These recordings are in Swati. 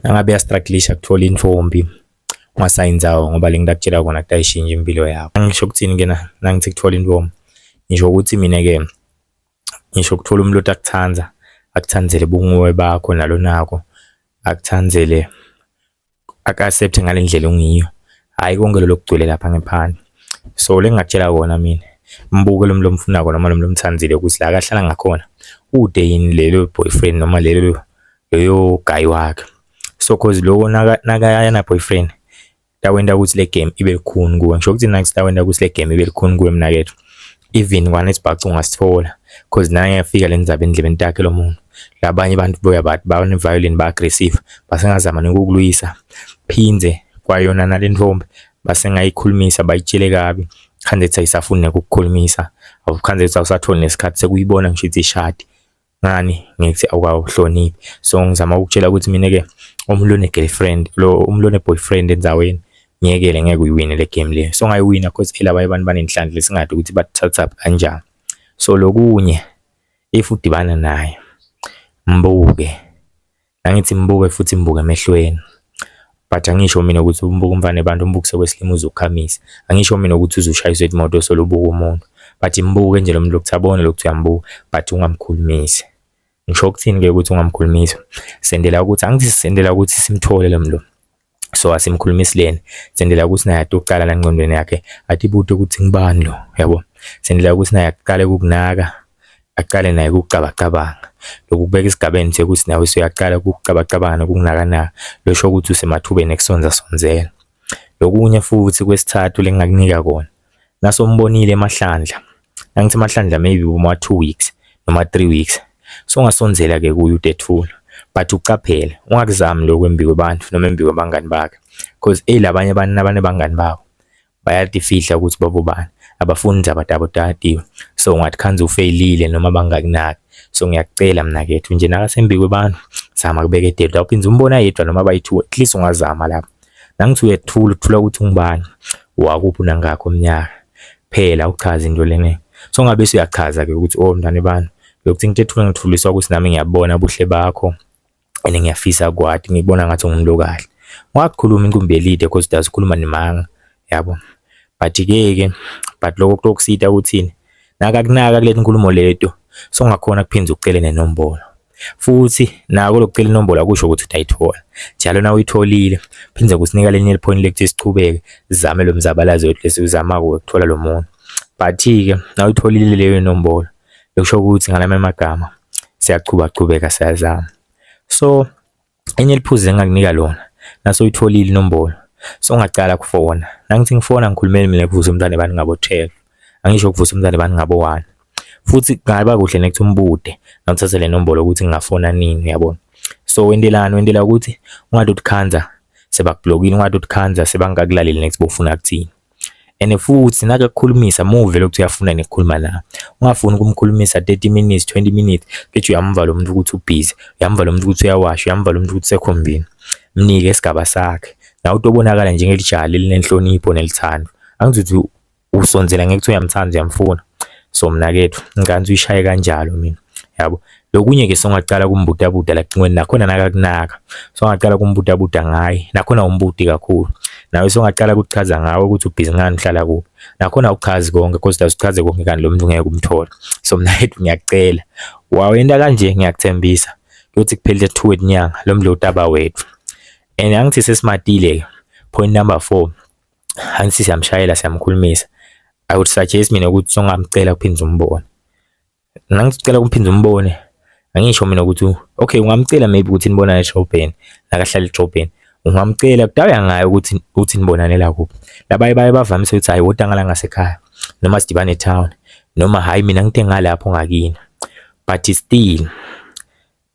Nangabe uyastrugglisha kuthola intfombi ungasayi ndzawo ngoba le ngitakutjela kona kutayishintsha impilo yakho. Ngisho kutsini ke na nangithi kuthola intfombi? Ngisho ukuthi mina ke ngisho kuthola umuntu otakutsandza, akutsandzele bunguwe bakho nalonako, akutsandzele aku-accept-e ngale ndlela ongiyo, hhayi konke lolu okugcwele lapha ngephandle. So le ngingakutshela kona mina, mbuke lo muntu omfunako noma lo muntu omthandile ukuthi la akahlala ngakhona ude yini lelo boyfriend noma lelo loyo guy wakhe. So cause loko nakaya na boyfriend tawenta ukuthi le game ibe lukhuni kuwe. Ngisho ukuthi nakuthi tawenta ukuthi le game ibe lukhuni kuwe mnaketfu. Even kwanesibhacu ungasithola cause naye yafika le ndzaba endlebeni takhe lo muntu. Labanye abantu boya bathi bane-violent ba-aggressive basengazama nokukulwisa. Phindze kwayona nale ntombi basengayikhulumisa bayitshele kabi khanze ethi ayisafuni nekukukhulumisa awukhanze ethi awusatholi nesikhathi sekuyibona ngisho ithi ishadi ngani ngithi awukawuhloniphi. So ngizama ukukutshela ukuthi mina-ke umuntu one-girlfriend lo umuntu one-boyfriend endzaweni ngiyekele ngeke uyiwine le game le. So ngayiwina cause elabanye abantu banenhlanhla esingadi ukuthi bathatha kanjani. So lokunye if udibana naye mbuke, angithi mbuke futhi mbuke emehlweni. But angisho mina ukuthi umbuke umfana ebantu umbukise kwesilima uze ukhamise. Angisho mina ukuthi uze ushayiswe imoto solo ubuka umuntu. But mbuke nje lo muntu lokuthi abone lokuthi uyambuka but ungamkhulumisi. Ngisho ukuthini-ke ukuthi ungamkhulumisi? Sendela ukuthi angithi sendela ukuthi simthole lo muntu. So asimkhulumisi lena. Sendela ukuthi naye atokucala la engqondweni yakhe atibute ukuthi ngubani lo, yabo. Sendela ukuthi naye aqale ukukunaka, aqale naye ukukucabacabanga. Lokhu kubeka esigabeni sekuthi nawe usuyaqala ukukucabacabanga nokukunakanaka, losho ukuthi usemathubeni ekusonzasonzela. Lokunye futhi kwesithathu lengingakunika kona, nasombonile emahlandla, angithi amahlandla maybe uma 2 weeks noma 3 weeks, songasondzela ke kuye udethula but ucaphele ungakuzami lokho embi kwebantu noma embi kwabangani bakhe cause eyi labanye abantu nabanebangani babo bayatifihla ukuthi babobani, abafuni indaba tabo tatiwe. So ungathi khanze ufeyilile noma bangakunaki. So ngiyakucela mnakethu nje nakasembi kwebantu zama kubeketela, utawuphinde umbona yedwa noma bayi-two, at least ungazama lapho. Nangithi uyethula uthula ukuthi ungubani, wakuphi unangakho umnyaka, phela uchaze into lena. So ngabe usuyachaza-ke ukuthi oh mntane bani, lokuthi ngitethula ngithuliswa ukuthi nami ngiyabona ubuhle bakho and ngiyafisa kwati ngikubona ngathi ungumuntu okahle. Ungakukhuluma inkumbi elide cause udazi ukhuluma nemanga yabo. But ke ke but lokho kutokusita ukuthini nakakunaka kule nkulumo leto songakhona kuphinda ucele nenombolo. Futhi nako lokucela inombolo akusho ukuthi utayithola. Njalo na uyitholile phinde kusinika lenye point lekuthi sichubeke sizame lo mzabalazo wethu lesiwuzamako wokuthola lo muntu. But-ke na uyitholile leyo nombolo lokusho ukuthi ngalamanye amagama siyachubachubeka siyazama. So enye liphuzu engingakunika lona nase uyitholile inombolo songacala kufona. Nangithi ngifona ngikhulumela mina kuvusa umntwana bani ngabo 12. Angisho kuvusa umntwana bani ngabo 1. Futhi kungaba kuhle nekuthi umbude nawuthathe le nombolo ukuthi ngingafona nini uyabona. So wentelani wentela ukuthi ungathi utikhandza sebakublokile ungathi utikhandza sebangakulaleli next bofuna kuthini. And futhi nakakukhulumisa muve lokhu uyafuna nekukhuluma la. Ungafuni ukumkhulumisa 30 minutes, 20 minutes, bethi uyamva lo muntu ukuthi ubhizi, uyamva lo muntu ukuthi uyawasha, uyamva lo muntu ukuthi usekhombini. Mnike isigaba sakhe. Nawe utobonakala njengelijaha elinenhlonipho nelithando. Angithi uthi usondzela ngekuthi uyamthanda uyamfuna. So mnakethu ngikanti uyishaye kanjalo mina yabo. Lokunye-ke songacala kumbutabuta la cingweni nakhona nakakunaka songacala kumbutabuta ngaye nakhona umbuti kakhulu nawe songacala kuchaza ngawe ukuthi ubhizi ngani uhlala kuphi nakhona uchazi konke cause does uchaze konke kanti lo muntu ngeke umthole. So mnakethu ngiyakucela wawenta kanje ngiyakuthembisa kuyothi kuphelile 2 etinyanga lo mdlo utaba wethu. And angithi sesimatile-ke point number 4 angithi siyamshayela siyamkhulumisa. I would suggest mina ukuthi songamcela kuphinde umbone. Nangicela ukuphinde umbone angisho mina ukuthi okay ungamcela maybe ukuthi nibonane edrobheni nakahlala edrobheni ungamcela kudawuya ngaye ukuthi uthi nibonane la kuphi. Labaye baye bavamise ukuthi hayi woda ngala ngasekhaya noma sidibane etown noma hayi mina ngithe ngalapho ngakini but still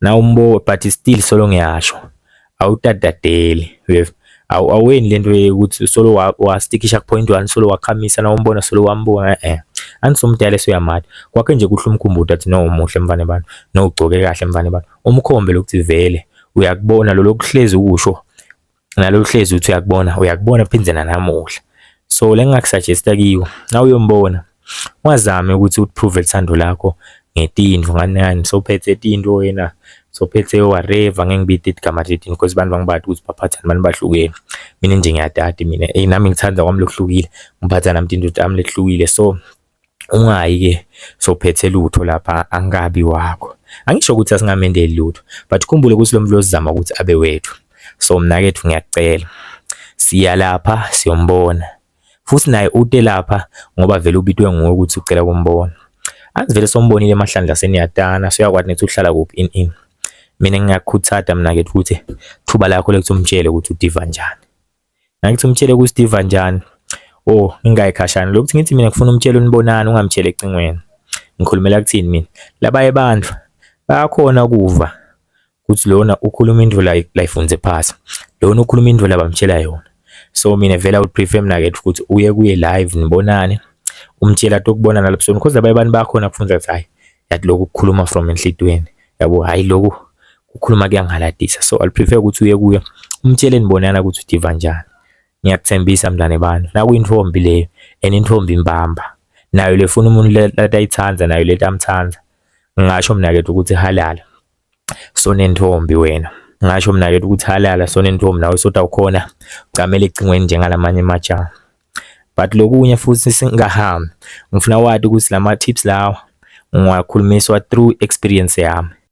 nawumbo but still solo ngiyasho awutatateli uyeva aweni lento yokuthi solo wastikisha ku point 1 solo wakhamisa nawumbona solo wambona eh anisomdala esuyamati kwakhe nje kuhle umkhumbudo athi no umuhle mfane bani no ugcoke kahle mfane bani umkhombe lokuthi vele uyakubona lo lokuhlezi ukusho nalo hlezi uthi uyakubona uyakubona phindze nanamuhla. So le ngingakusuggesta kiwo na uyombona ungazami ukuthi uprove uthando lakho ngetinto ngani ngani sowuphethe tinto wena. Sophethe whatever, ngeke ngibite igama letini because bantu bangibati ukuthi baphathani, bantu bahlukene. Mina nje ngiyadada mina, eyi nami ngithanda kwami lokuhlukile, ngiphatha nami tinto tami letihlukile. So ungayi-ke sophethe lutho lapha angabi wakho. Angisho ukuthi asingamendeli lutho, but khumbule ukuthi lo muntu lo sizama ukuthi abe wethu. So mnakethu ngiyakucela, siya lapha siyombona. Futhi naye ute lapha ngoba vele ubitwe nguwe ukuthi ucela kumbona. Anzi vele sombonile emahlandla seniyatana, soyakwati nethi uhlala kuphi in in. Mina ngiyakukhuthaza mnakethu ukuthi thuba lakho lekuthi umtshele ukuthi udiva njani. Nangithi umtshele ukuthi udiva njani. Oh, ngingayi khashana lokuthi ngithi mina ngifuna umtshele unibonani, ungamtshele ecingweni. Ngikhulumela kuthini mina? Labaye bantu bayakhona ukuva ukuthi lona ukhuluma into la layifunze phasi, lona ukhuluma into labamtshela yona. So mina vele I would prefer mnakethu ukuthi uye kuye live nibonane, umtshela atokubona nalapho sona because labaye bantu bayakhona kufunza ukuthi hayi yathi lokhu kukhuluma from enhlitweni yabo, hayi lokhu kukhuluma kuyangihaladisa. So I'll prefer ukuthi uye kuye umtshele nibonana ukuthi udiva njani. Ngiyakuthembisa mntane bani, nakuyintombi leyo and intombi imbamba nayo lefuna umuntu latayithanda nayo letamthanda. Ngingasho mnakethu ukuthi halala sonentombi wena, ngasho mnakethu ukuthi halala sonentombi nawe sotawukhona ucamela ecingweni njengalamanye amajaha. But lokunye futhi singahambi, ngifuna wati ukuthi lama tips lawa ngiwakhulumiswa through experience yami.